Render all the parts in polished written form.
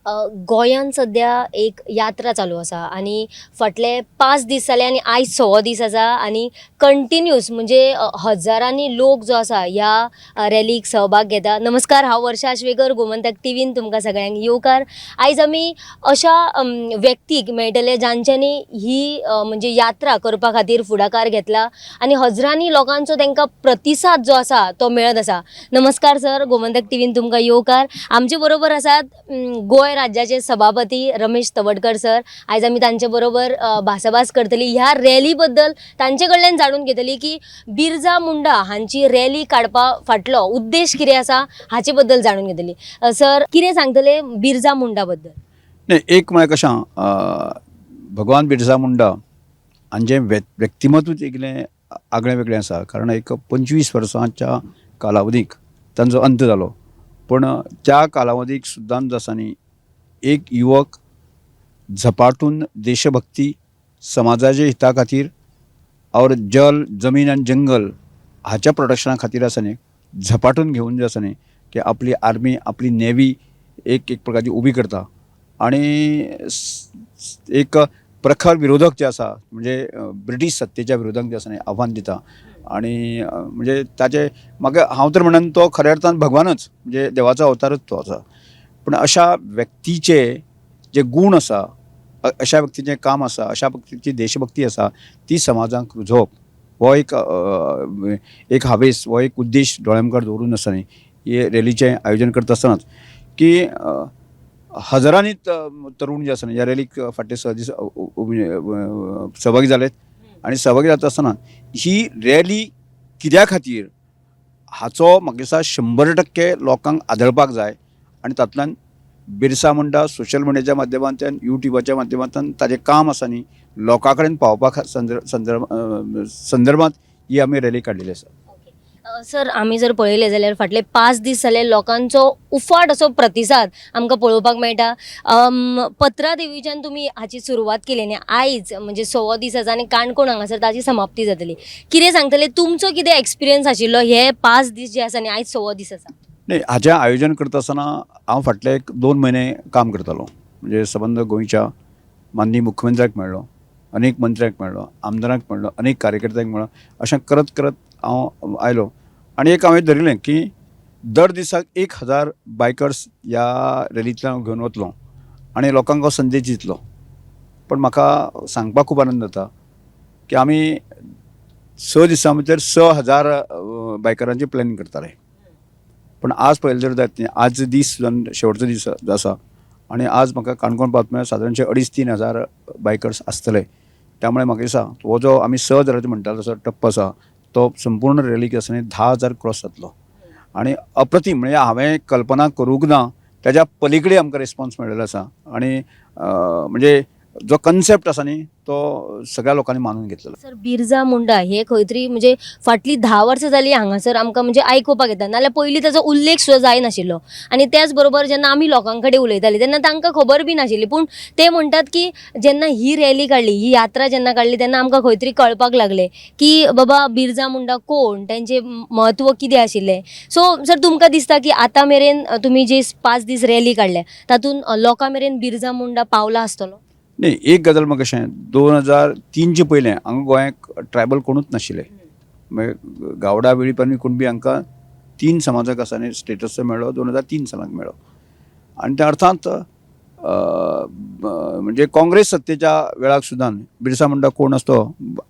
गोंयांत सद्या एक यात्रा चालू आसा आनी फाटले 5 दीस जाले आनी आयज 6वो दीस आसा आनी कंटिन्यूस म्हणजे हजारांनी लोक जो आसा ह्या रॅलीक सहभाग घेता. नमस्कार, हांव वर्षा आश्वेकर, गोमंतक टीव्हीन तुमकां सगळ्यांक येवकार. आयज आमी अशा व्यक्तीक मेळटले जांच्यांनी ही म्हणजे यात्रा करपा खातीर फुडाकार घेतला आनी हजारांनी लोकांचो तांकां प्रतिसाद जो आसा तो मेळत आसा. नमस्कार सर, गोमंतक टीव्हीन तुमकां येवकार. आमचे बरोबर आसात गोंय राज्याचे सभापती रमेश तवडकर सर. आयज आमी तांचे बरोबर भासाभास करतली, ह्या रॅली बद्दल तांचे कडल्यान जाणून घेतली की बिरजा मुंडा हांची रॅली काडपा फाटलो उद्देश कितें आसा हाचे बद्दल जाणून घेतली. सर, कितें सांगतले बिरजा मुंडा बद्दल? नाही, एक म्हळ्यार कशें आहा, भगवान बिरसा मुंडा हांचें व्यक्तिमत्वूच एकलें आगळें वेगळें आसा. कारण एक 25 वर्सांच्या कालावधीक तांचो अंत जालो, पूण त्या कालावधीक सुद्दां जो आसा न्ही एक युवक झपाटून देशभक्ती, समाजाच्या हिता खातीर और जल, जमीन आनी जंगल हाच्या प्रोटेक्शना खातीर आसा न्ही झपाटून घेवन जे आसा न्ही की आपली आर्मी, आपली नेवी एक एक प्रकारची उबी करता आनी एक प्रखर विरोधक जे आसा म्हणजे ब्रिटीश सत्तेच्या विरोधाक जे आसा न्ही आव्हान दिता. आनी म्हणजे ताचे म्हाका हांव तर म्हणन तो खऱ्या अर्थान भगवानच, म्हणजे देवाचो अवतारच तो आसा. पूण अशा व्यक्तीचे जे गूण आसा, अशा व्यक्तीचें काम आसा, अशा व्यक्तीची देशभक्ती आसा, ती समाजाक रुजोवप हो एक एक हावेस, हो एक उद्देश दोळ्या मुखार दवरून आसा न्ही हे रॅलीचें आयोजन करता आसतनाच की हजारांनी तरुण जे आसा न्ही ह्या रॅलीक फाटले 6 दीस सहभागी जाले. आनी सहभागी जाता आसतना ही रॅली कित्या खातीर हाचो म्हाका दिसता 100% लोकांक आदळपाक जाय. आनी तातूंतल्यान बिरसा मुंडा सोशल मिडियाच्या माध्यमांतल्यान, युट्यूबाच्या माध्यमांतल्यान ताजें काम आसा न्ही लोकां कडेन पावोवपा संदर्भात ही आमी रॅली काडलेली आसा. सर, आमी जर पळयलें जाल्यार फाटले 5 दीस जाले लोकांचो उफाट असो प्रतिसाद आमकां पळोवपाक मेळटा. पत्रादेवीच्यान तुमी हाची सुरवात केली आनी आयज म्हणजे 6वो दीस आसा आनी काणकोण हांगासर ताची समाप्ती जातली. कितें सांगतले, तुमचो कितें एक्सपिरियन्स आशिल्लो हे 5 दीस जे आसा आनी आयज 6वो दीस आसा? नाही, हाचें आयोजन करता आसतना हांव फाटले एक 2 म्हयने काम करतालो. म्हणजे सबंद गोंयच्या माननीय मुख्यमंत्र्याक मेळ्ळो, अनेक मंत्र्यांक मेळ्ळो, आमदारांक मेळ्ळो, अनेक कार्यकर्त्यांक मेळ्ळो. अशें करत करत हांव आयलो आनी एक हांवें धरिल्लें की दर दिसाक 1000 बायकर्स ह्या रॅलींतल्यान हांव घेवन वतलो आनी लोकांक हो संदेश दितलो. पण म्हाका सांगपाक खूब आनंद जाता की आमी 6 दिसां भितर 6000 बायकरांचें प्लॅनिंग करताले. पूण आज पळयलें जर जायत न्ही, आज दीस सुद्दां शेवटचो दीस आसा आनी आज म्हाका काणकोण पावता म्हळ्यार सादारणशे 2.5-3 हजार बायकर्स आसतले. त्यामुळे म्हाका दिसता हो जो आमी 6 हजाराचो म्हणटा तसो टप्पो आसा तो संपूर्ण रॅलीक आसा न्ही 10,000 क्रॉस जातलो. आनी अप्रतीम, म्हणजे हांवें कल्पना करूंक ना त्याच्या पलीकडे आमकां रिस्पॉन्स मेळिल्लो आसा. आनी म्हणजे जो कन्सेप्ट आसा न्ही तो सगळ्या लोकांनी मानून घेतलेलो. सर, बिरजा मुंडा हे खंय तरी म्हणजे फाटलीं 10 वर्सां जालीं हांगासर आमकां म्हणजे आयकुपाक येता, नाल्यार पयलीं ताचो उल्लेख सुद्दां जायनाशिल्लो. आनी त्याच बरोबर जेन्ना आमी लोकां कडेन उलयतालीं तेन्ना तांकां खबर बी नाशिल्ली. पूण ते म्हणटात की जेन्ना ही रॅली काडली, ही यात्रा जेन्ना काडली तेन्ना आमकां खंय तरी कळपाक लागलें की बाबा बिरजा मुंडा कोण, तेंचें म्हत्व कितें आशिल्लें. सो सर, तुमकां दिसता की आतां मेरेन तुमी जे 5 दीस रॅली काडल्या तातूंत लोकां मेरेन बिरजा मुंडा पावला आसतलो? नाही, एक गजाल म्हाका कशें 2003 पयलें हांगा गोंयाक ट्रायबल कोणूच नाशिल्ले. मागीर गावडा, वेळीप आनी कुणबी हांकां 3 समाजाक आसा न्ही स्टेटस मेळ्ळो 2003 सालाक मेळ्ळो. आनी त्या अर्थांत म्हणजे काँग्रेस सत्तेच्या वेळाक सुद्दां बिरसा मुंडा कोण आसतो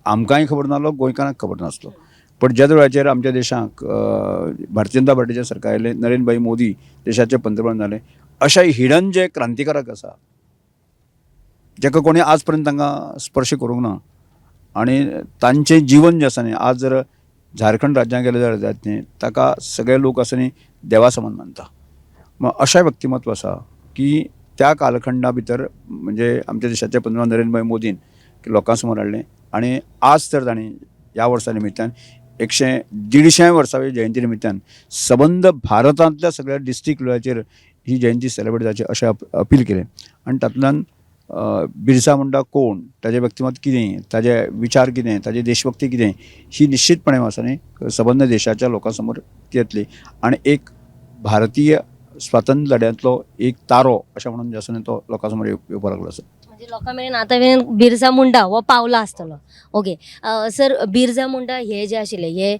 आमकांय खबर नासलो, गोंयकारांक खबर नासलो. पण ज्या वेळाचेर आमच्या देशाक भारतीय जनता पार्टीचें सरकार आयलें, नरेंद्रभाई मोदी देशाचे पंतप्रधान जाले, अशा हिडन जे क्रांतिकारक आसा जेका कोणी आज पर्यंत तांकां स्पर्श करूंक ना आनी तांचें जीवन जें आसा न्ही आज जर झारखंड राज्यांत गेले जाल्यार जायत न्ही ताका सगळे लोक आसा न्ही देवा समान मानता. मग अशें व्यक्तिमत्व आसा की त्या कालखंडा भितर म्हणजे आमच्या देशाचे पंतप्रधान नरेंद्रभाई मोदीन लोकां समोर हाडलें. आनी आज तर तांणी ह्या वर्सा निमित्तान 100-150 वर्सां जयंती निमित्तान सबंद भारतांतल्या सगळ्या डिस्ट्रिक्ट लेवलाचेर ही जयंती सेलिब्रेट जावची अशें अपील केलें. आनी तातूंतल्यान बिरसा मुंडा कोण, ताजें व्यक्तिमत्व कितें, ताजे विचार कितें, ताजी देशभक्ती कितें, ही निश्चितपणे आसा न्ही सबंद देशाच्या लोकां समोर ती येतली आनी एक भारतीय स्वातंत्र्य लढ्यांतलो एक तारो अशें म्हणून जे आसा न्ही तो लोकां समोर येवपाक लागलो आसा. म्हणजे लोकां मेरेन आतां मेरेन बिरसा मुंडा हो पावला आसतलो. ओके सर, बिरसा मुंडा हे जे आशिल्ले हे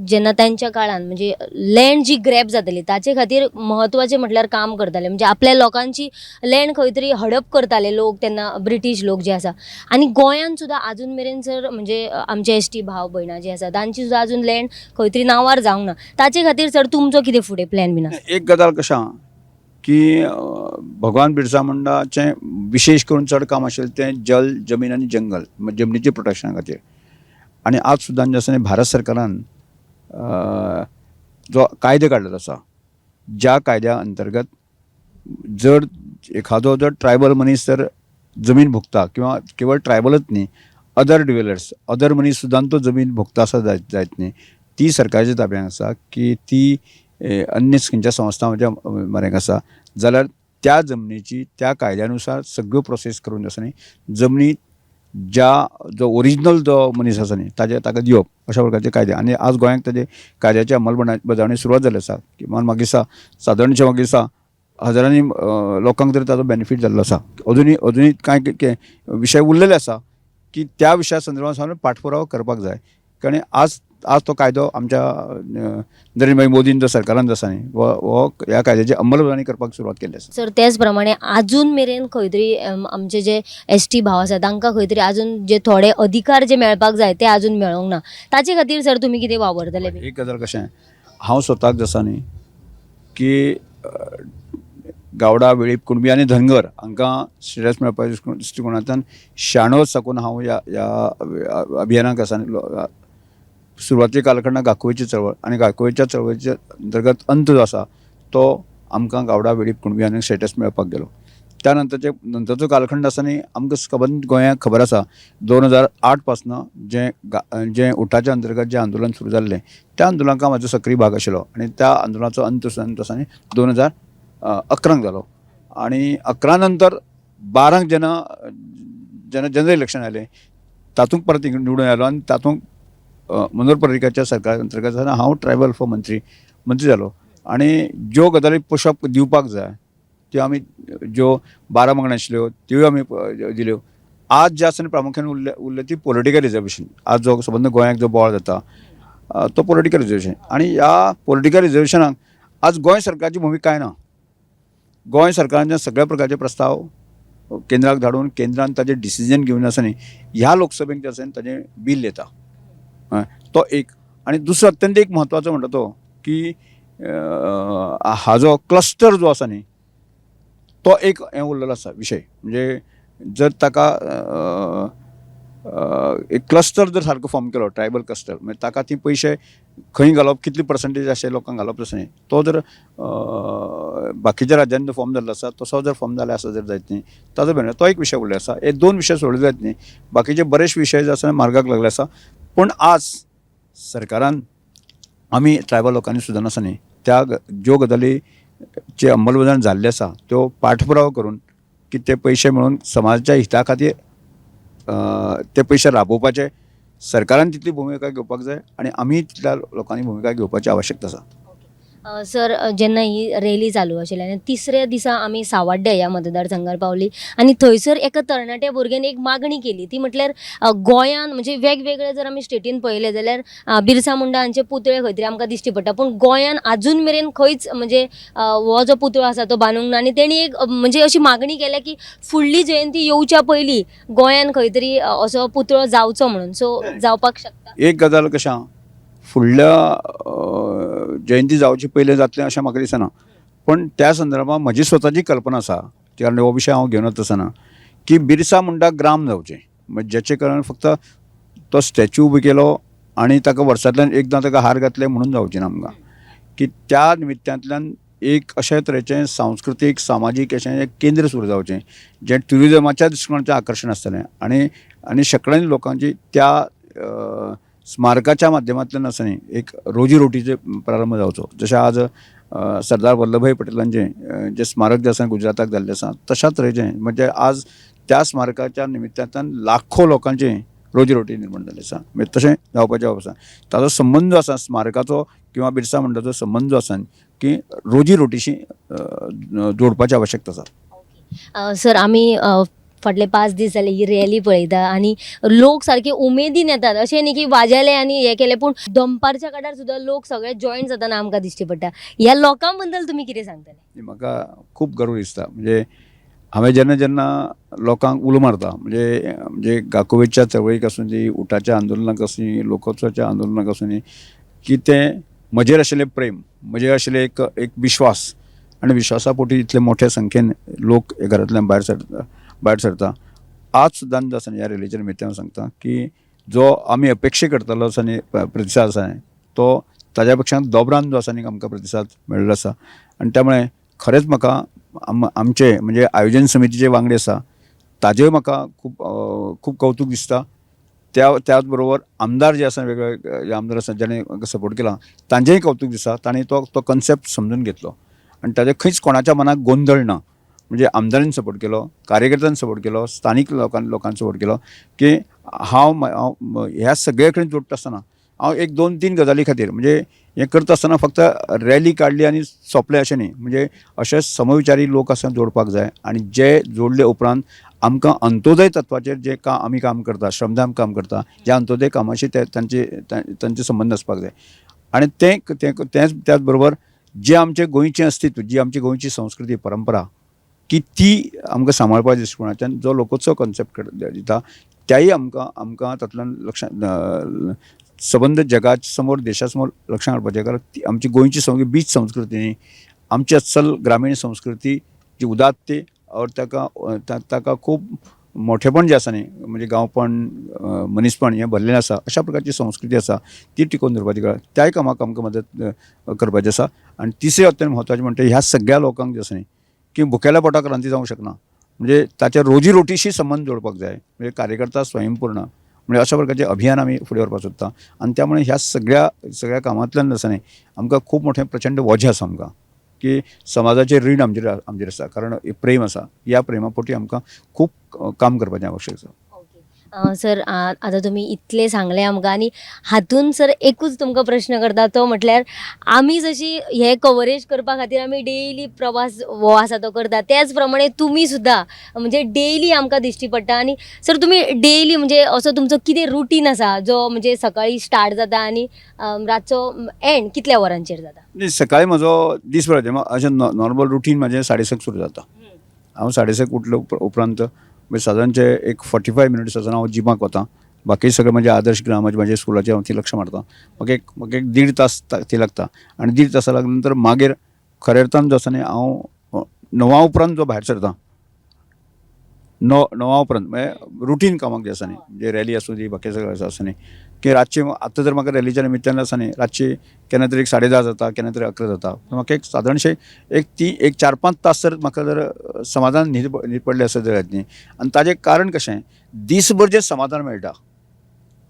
जेन्ना तांच्या काळान म्हणजे लँड जी ग्रॅब जाताली ताचे खातीर म्हत्वाचें म्हटल्यार काम करताले, म्हणजे आपल्या लोकांची लँड खंय तरी हडप करताले लोक तेन्ना, ब्रिटीश लोक जे आसा. आनी गोंयांत सुद्दां आजून मेरेन सर म्हणजे आमचे एस टी भाव भयणां जी आसा तांची सुद्दां आजून लँड खंय तरी नांवार जावंक ना. ताचे खातीर सर तुमचो कितें फुडें प्लॅन बीन आसा? एक गजाल कशें आहा की भगवान बिरसा मुंडाचें विशेश करून चड काम आशिल्लें तें जल, जमीन आनी जंगल, म्हणजे जमनीचे प्रोटेक्शना खातीर. आनी आज सुद्दां जें आसा न्ही भारत सरकारान जो कायदो काडलेलो आसा, ज्या कायद्या अंतर्गत जर एखादो जर ट्रायबल मनीस जर जमीन भोगता किंवा केवळ ट्रायबलच न्ही, अदर ड्वेलर्स, अदर मनीस सुद्दां तो जमीन भोगता आसा जायत न्ही, ती सरकाराच्या ताब्यांत आसा की ती अन्य खंयच्या संस्था म्हणजे मरेक आसा जाल्यार त्या जमनीची त्या कायद्या नुसार सगळ्यो प्रोसेस करून आसा न्ही जमनी ज्या जो ओरिजिनल जो मनीस आसा न्ही ताजे ताका दिवप अशा प्रकारचे कायदे. आनी आज गोंयांत ताजे कायद्याची अंमलबजावणी सुरवात जाल्ली आसा. किमान म्हाका दिसता सादारणशें म्हाका दिसता हजारांनी लोकांक तरी ताजो बेनिफीट जाल्लो आसा. अजुनूय अजुनूय कांय विशय उरलेले आसा की त्या विशया संदर्भात पाठपुरावो करपाक जाय. कारण आज आज तो कायदो आमच्या नरेंद्र मोदीन जो सरकारान जो आसा न्ही हो ह्या कायद्याची अंमलबजावणी करपाक सुरवात केल्ली आसा. सर तेच प्रमाणे आजून मेरेन खंय तरी आमचे जे एस टी भाव आसा तांकां खंय तरी आजून जे थोडे अधिकार जे मेळपाक जाय ते आजून मेळोंक ना, ताचे खातीर सर तुमी कितें वावरतले? एक गजाल कशें, हांव स्वताक जो आसा न्ही की गावडा, वेळीप, कुणबी आनी धनगर हांकां स्टेटस मेळपाच्या दृश्टिकोणांतल्यान 96 साकून हांव ह्या ह्या अभियानाक आसा सुरवाती कालखंडात गाकोयची चळवळ आनी गाकोयच्या चळवळीच्या अंतर्गत अंत जो आसा तो आमकां गावडा, वेळीप, कुणबी आनी स्टेटस मेळपाक गेलो. त्या नंतरचे नंतरचो कालखंड आसा न्ही आमकां खबर गोंयांक खबर आसा 2008 पासना जें जें उटाच्या अंतर्गत जें आंदोलन सुरू जाल्लें त्या आंदोलनाक म्हाजो सक्रीय भाग आशिल्लो आनी त्या आंदोलनाचो अंत आसा न्ही 2011 जालो. आनी 11 नंतर 12 जेन्ना जेन्ना जनरल इलेक्शन आयलें तातूंत परत निवडून आयलो आनी तातूंत मनोहर पर्रीकाराच्या सरकार अंतर्गत आसतना हांव ट्रायबल फॉर मंत्री मंत्री जालो. आनी ज्यो गजाली पुशअप दिवपाक जाय त्यो आमी ज्यो 12 मागण्यो आशिल्ल्यो त्योय आमी दिल्यो. आज जे आसा प्रामुख्यान उरले उरले ती पॉलिटिकल रिजर्वेशन. आज जो सबंद गोंयाक जो बोवाळ जाता तो पॉलिटिकल रिजर्वेशन. आनी ह्या पॉलिटिकल रिजर्वेशनाक आज गोंय सरकारची भुमिका कांय ना. गोंय सरकारान सगळ्या प्रकारचे प्रस्ताव केंद्राक धाडून केंद्रान ताजें डिसिजन घेवन आसा न्ही ह्या लोकसभेक जें आसा न्ही ताजें बील येता तो एक. आनी दुसरो अत्यंत एक म्हत्वाचो म्हणटा तो की हाजो क्लस्टर जो आसा न्ही तो एक हें उरलेलो आसा विशय. म्हणजे जर ताका एक क्लस्टर जर सारको फॉर्म केलो ट्रायबल क्लस्टर म्हणजे ताका ती पयशे खंय घालप कितली पर्संटेज अशें लोकांक घालप तशें न्ही, तो जर बाकीच्या राज्यांनी फॉर्म जाल्लो आसा तसो जर फॉर्म जालो आसा जर जायत न्ही ताजो बेनिफीट तो एक विशय उरलेलो आसा. हे दोन विशय सोडले जायत न्ही, बाकीचे बरेच विशय जे आसा मार्गाक लागले आसा. पूण आज सरकारान आमी ट्रायबल लोकांनी सुद्दां आसा न्ही त्या ज्यो गजालीची अंमलबजावणी जाल्ली आसा त्यो पाठपुरावो करून की ते पयशे मेळून समाजाच्या हिता खातीर ते पयशे राबोवपाचे सरकारान तितली भुमिका घेवपाक जाय आनी आमी तितल्या लोकांनी भुमिका घेवपाची आवश्यकता आसा. सर जेन्ना ही रॅली चालू आशिल्ली आनी तिसऱ्या दिसा आमी सावाड्डे ह्या मतदारसंघार पावली आनी थंयसर एका तरणाट्या भुरग्यान एक मागणी केली ती म्हटल्यार गोंयान म्हणजे वेगवेगळे जर आमी स्टेटीन पळयलें जाल्यार बिरसा मुंडा हांचे पुतळे खंय तरी आमकां दिश्टी पडटा, पूण गोंयान आजून मेरेन खंयच म्हणजे हो जो पुतळो आसा तो बांदूंक ना. आनी तेणी एक म्हणजे अशी मागणी केल्या की फुडली जयंती येवच्या पयलीं गोंयान खंय तरी असो पुतळो जावचो म्हणून. सो जावपाक शकता? एक गजाल कशें आहा, फुडल्या जयंती जावचे पयलीं जातलें अशें म्हाका दिसना, पूण त्या संदर्भात म्हजी स्वताची कल्पना आसा, कारण हो विशय हांव घेवन वता आसतना की बिरसा मुंडा ग्राम जावचें, म्हणजे जेचे कारण फक्त तो स्टॅच्यू उबो केलो आनी ताका वर्सांतल्यान एकदां ताका हार घातले म्हणून जावचें ना आमकां, की त्या निमित्यांतल्यान एक अशे तरेचें सांस्कृतीक सामाजीक अशें एक केंद्र सुरू जावचें जें ट्युरिजमाच्या दृश्टिकोणाचें आकर्शण आसतलें आनी आनी शेंकड्यांनी लोकांची त्या स्मारकाच्या माध्यमांतल्यान आसा न्ही एक रोजी रोटीचे प्रारंभ जावचो. जशें आज सरदार वल्लभभाई पटेलांचें जें स्मारक जें आसा गुजराताक जाल्लें आसा तशाच तरेचें म्हणजे आज त्या स्मारकाच्या निमित्तांतल्यान लाखो लोकांचें रोजी रोटी निर्माण जाल्ली आसा. म्हणजे तशें जावपाचें आसा. ताजो संबंद जो आसा स्मारकाचो किंवा बिरसा मुंडाचो संबंद जो आसा की रोजी रोटीशी जोडपाची आवश्यकता आसा. सर, आमी फाटले 5 दीस जाले ही रॅली पळयता आनी लोक सारके उमेदीन येतात. अशें न्ही की वाजयले आनी हें केलें, पूण दनपारच्या काळार सुद्दां लोक सगळे जॉयन जाताना आमकां दिश्टी पडटा. ह्या लोकां बद्दल तुमी कितें सांगतले? म्हाका खूब गर्व दिसता. म्हणजे हांवें जेन्ना जेन्ना लोकांक उलो मारता, म्हणजे म्हणजे गाकोवेच्या चळवळीक आसूं दी, उटाच्या आंदोलनाक आसूं दी, लोकोत्सवाच्या आंदोलनाक आसूं दी, की तें म्हजेर आशिल्लें प्रेम, म्हजेर आशिल्लें एक एक विश्वास आनी विश्वासा पोटी इतले मोठ्या संख्येन लोक हे घरांतल्यान भायर सरता. आज सुद्दां जो आसा न्ही, ह्या रॅलीच्या निमित्तान हांव सांगता की जो आमी अपेक्षा करतालो आसा न्ही प्रतिसाद आसा न्ही, तो ताज्या पेक्षा दोबरान जो आसा न्ही आमकां प्रतिसाद मेळिल्लो आसा. आनी त्यामुळे खरेंच म्हाका आमचे म्हणजे आयोजन समितीचे वांगडी आसा ताजेय म्हाका खूब खूब कौतूक दिसता. त्याच बरोबर आमदार जे आसा, वेगवेगळे जे आमदार आसा ज्याणे म्हाका सपोर्ट केला तांचेय कौतूक दिसता. तांणी तो तो कन्सेप्ट समजून घेतलो आनी ताजे खंयच कोणाच्या मनाक गोंदळ ना. म्हणजे आमदारांनी सपोर्ट केलो, कार्यकर्त्यांनी सपोर्ट केलो, स्थानीक लोकांनी सपोर्ट केलो की हांव ह्या सगळे कडेन जोडटा आसतना हांव 1 2 3 गजाली खातीर म्हणजे हें करता आसतना फक्त रॅली काडली आनी सोंपलें अशें न्ही. म्हणजे अशे समविचारी लोक आसा जोडपाक जाय आनी जे जोडले उपरांत आमकां अंत्योदय तत्वाचेर जे आमी काम करता, श्रमदान काम करता, ज्या अंत्योदय कामाशी ते तांचे संबंद आसपाक जाय. आनी तें तेंच त्याच बरोबर जें आमचें गोंयचें अस्तित्व, जी आमची गोंयची संस्कृती परंपरा की ती आमकां सांबाळपाच्या दृश्टिकोणांतल्यान जो लोकोत्सव कॉन्सेप्ट दिता त्याही आमकां आमकां तातूंतल्यान लक्षां सबंद जगा समोर देशा समोर लक्षां हाडपाचें. कारण ती आमची गोंयची संस्कृती बीच संस्कृती न्ही, आमची अस्सल ग्रामीण संस्कृती जी उदात्त और ताका ताका खूब मोठेपण जें आसा न्ही, म्हणजे गांवपण, मनीसपण हें भरलेलें आसा, अशा प्रकारची संस्कृती आसा ती टिकोवन दवरपाची गरज, त्याय कामाक आमकां मदत करपाची आसा. आनी तिसरें अत्यंत म्हत्वाचें म्हणटा ह्या सगळ्या लोकांक जें आसा न्ही की भुकेल्या पोटाक क्रांती जावंक शकना, म्हणजे ताच्या रोजी रोटीशी संबंद जोडपाक जाय. म्हणजे कार्यकर्ता स्वयंपूर्ण म्हणजे अशा प्रकारचें अभियान आमी फुडें व्हरपाक सोदता. आनी त्यामुळे ह्या सगळ्या सगळ्या कामांतल्यान आसा न्ही आमकां खूब मोठें प्रचंड वजें आसा आमकां की समाजाचें रीण आमचेर आमचेर आसा, कारण प्रेम आसा, ह्या प्रेमा पोटी आमकां खूब काम करपाचें आवश्यक आसा. सर, आतां तुमी इतलें सांगलें आमकां आनी हातून सर एकूच तुमकां प्रश्न करता तो म्हटल्यार आमी जशी हे कवरेज करपा खातीर आमी डेली प्रवास हो आसा तो करता, त्याच प्रमाणे तुमी सुद्दां म्हणजे डेली आमकां दिश्टी पडटा. आनी सर तुमी डेली म्हणजे असो तुमचो कितें रुटीन आसा जो म्हणजे सकाळी स्टार्ट जाता आनी रातचो एंड कितल्या वरांचेर जाता? न्ही, सकाळी म्हजो दीसभराचें अशें नॉर्मल रुटीन म्हाजें 6:30 सुरू जाता. हांव 6:30 उठलो उपरांत म्हणजे सादारणचे एक 45 मिनट्स आसतना हांव जिमाक वता. बाकी सगळें म्हजें आदर्श ग्रामाचें म्हाजें स्कुलाचें हांव थंय लक्ष मारता. म्हाका एक 1.5 तास थंय लागता आनी 1.5 तासां लागले नंतर मागीर खऱ्या अर्थान जो आसा न्ही हांव 9 उपरांत जो भायर सरता, 9 उपरांत म्हणजे रुटीन कामाक जें आसा न्ही, म्हणजे रॅली आसूं दी बाकी सगळें आसा न्ही की रातची आतां जर म्हाका रॅलीच्या निमित्तान आसा न्ही रातची केन्ना तरी 10:30 जाता, केन्ना तरी 11 जाता. म्हाका एक सादारणशें एक ती एक 4-5 तास जर म्हाका जर समाधान न्हीद पडलें आसत जाल्यार न्ही. आनी ताजें कारण कशें, दीसभर जें समाधान मेळटा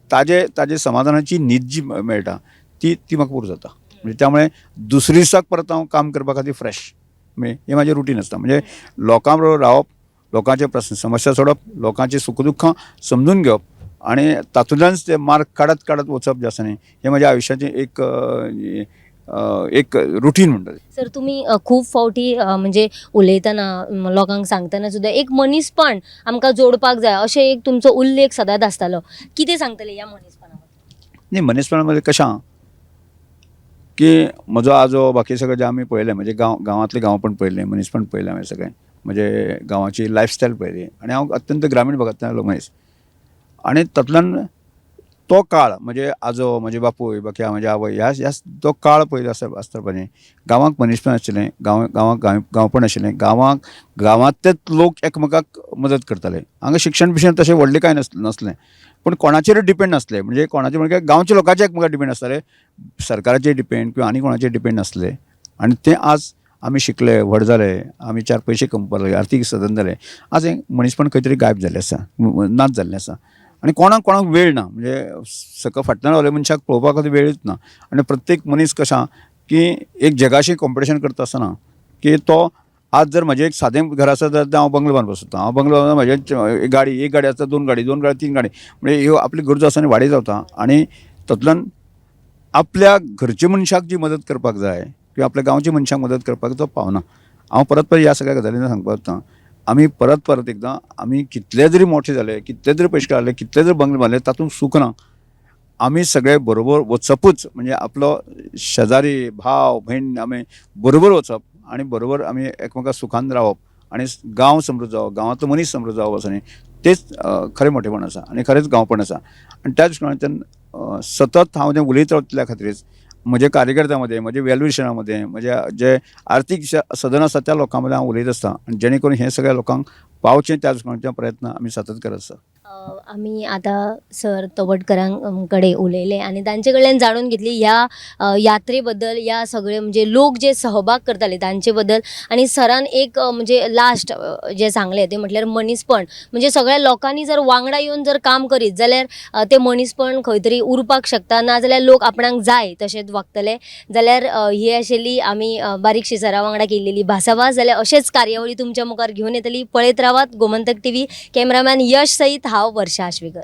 ताजे ताजे समाधानाची न्हीद जी मेळटा ती ती म्हाका पुरो जाता. म्हणजे त्यामुळे दुसरे दिसाक परत हांव काम करपा खातीर फ्रेश, म्हणजे हें म्हाजें रुटीन आसता. म्हणजे लोकां बरोबर रावप, लोकांचे प्रस्न समस्या सोडप, लोकांची सुख दुख्खां समजून घेवप आनी तातूंतल्यानच ते मार्ग काडत काडत वचप जें आसा न्ही हें म्हाज्या आयुश्याचें एक एक रुटीन म्हणटा. सर, तुमी खूब फावटी म्हणजे उलयतना लोकांक सांगतना सुद्दां एक मनीसपण आमकां जोडपाक जाय अशें एक तुमचो उल्लेख सदांच आसतालो, कितें सांगतले ह्या मनीसपणा बद्दल? न्ही, मनीसपणा म्हणजे कशें आहा की म्हजो आजो बाकी सगळें जें आमी पळयलें, म्हणजे गांवांतलें गांवपण पळयलें, मनीसपण पळयलें हांवें सगळें, म्हणजे गांवाची लायफस्टायल पळयली आनी हांव अत्यंत ग्रामीण भागांतल्यान मनीस आनी तातूंतल्यान तो काळ म्हणजे आजो, म्हजे बापूय, बाकी म्हजे आवय, ह्या ह्या तो काळ पळयलो आसता आसता पळय गांवांक मनीसपण आशिल्लें, गांवांक गांवपण आशिल्लें, गांवांतलेच लोक एकमेकाक मदत करताले. हांगा शिक्षण बिक्षण तशें व्हडलें कांय नासलें, पूण कोणाचेरूय डिपेंड नासले, म्हणजे कोणाचेर म्हणजे गांवच्या लोकांचे एकमेकाक डिपेंड आसताले, सरकाराचेर डिपेंड किंवा आनी कोणाचेर डिपेंड नासले. आनी तें आज आमी शिकले, व्हड जाले, आमी 4 पयशे कमोवपाक लागले, आर्थीक सदन जाले, आज हें मनीसपण खंय तरी गायब जाल्लें आसा, नाच जाल्लें आसा. आनी कोणाक कोणाक वेळ ना, म्हणजे सकाळ फाटल्यान रावले मनशाक पळोवपाक खातीर वेळूच ना. आनी प्रत्येक मनीस कशें की एक जगाशी कॉम्पिटिशन करता आसतना की तो आज जर म्हजें एक सादें घर आसा जाल्यार हांव बंगलो बांदपाक सोदता, हांव बंगलो बांदता म्हजें एक गाडी, एक गाडी आसता, 2 गाडी, 2 गाडी, 3 गाडी, म्हणजे ह्यो आपली गरजो आसा आनी वाडयत रावता. आनी तातूंतल्यान आपल्या घरच्या मनशाक जी मदत करपाक जाय किंवा आपल्या गांवच्या मनशांक मदत करपाक तो पावना. हांव परत परत ह्या सगळ्या गजालींनी सांगपाक सोदता, आमी परत परत एकदां आमी कितले जरी मोठे जाले, कितले जरी पयशे काडले, कितले जरी बंगले बांदले, तातूंत सूख ना. आमी सगळे बरोबर वचपूच म्हणजे आपलो शेजारी, भाव, भयण आमी बरोबर वचप आनी बरोबर आमी एकमेका सुखान रावप आनी गांव समृद्ध जावप, गांवांतलो मनीस समृद्ध जावप आसा न्ही, तेच खरें मोठेपण आसा आनी खरेंच गांवपण आसा. आनी त्या दृश्टीकोनांतल्यान सतत हांव जें उलयत रावतल्या खातीरच म्हज्या कार्यकर्त्यां मदें, म्हज्या वेलविशरा मदें, म्हज्या जे आर्थीक सदन आसा त्या लोकां मदें हांव उलयत आसता आनी जेणे करून हें सगळ्या लोकांक पावचें त्या दृश्टीकोनांतल्यान प्रयत्न आमी सतत करत आसा. आमी आतां सर तवडकरां कडेन उलयले आनी तांचे कडल्यान जाणून घेतली ह्या यात्रे बद्दल, ह्या सगळे म्हणजे लोक जे सहभाग करताले तांचे बद्दल. आनी सरान एक म्हणजे लास्ट जें सांगलें तें म्हटल्यार मनीसपण, म्हणजे सगळ्या लोकांनी जर वांगडा येवन जर काम करीत जाल्यार तें मनीसपण खंय तरी उरपाक शकता, ना जाल्यार लोक आपणाक जाय तशेंच वागतले. जाल्यार ही आशिल्ली आमी बारीकशी सरा वांगडा केल्लेली भासाभास. जाल्यार अशेंच कार्यावळी तुमच्या मुखार घेवन येतली. पळयत रावात गोमंतक टीव्ही. कॅमेरामॅन यश सयत हांव वर्षा आश्वेकर.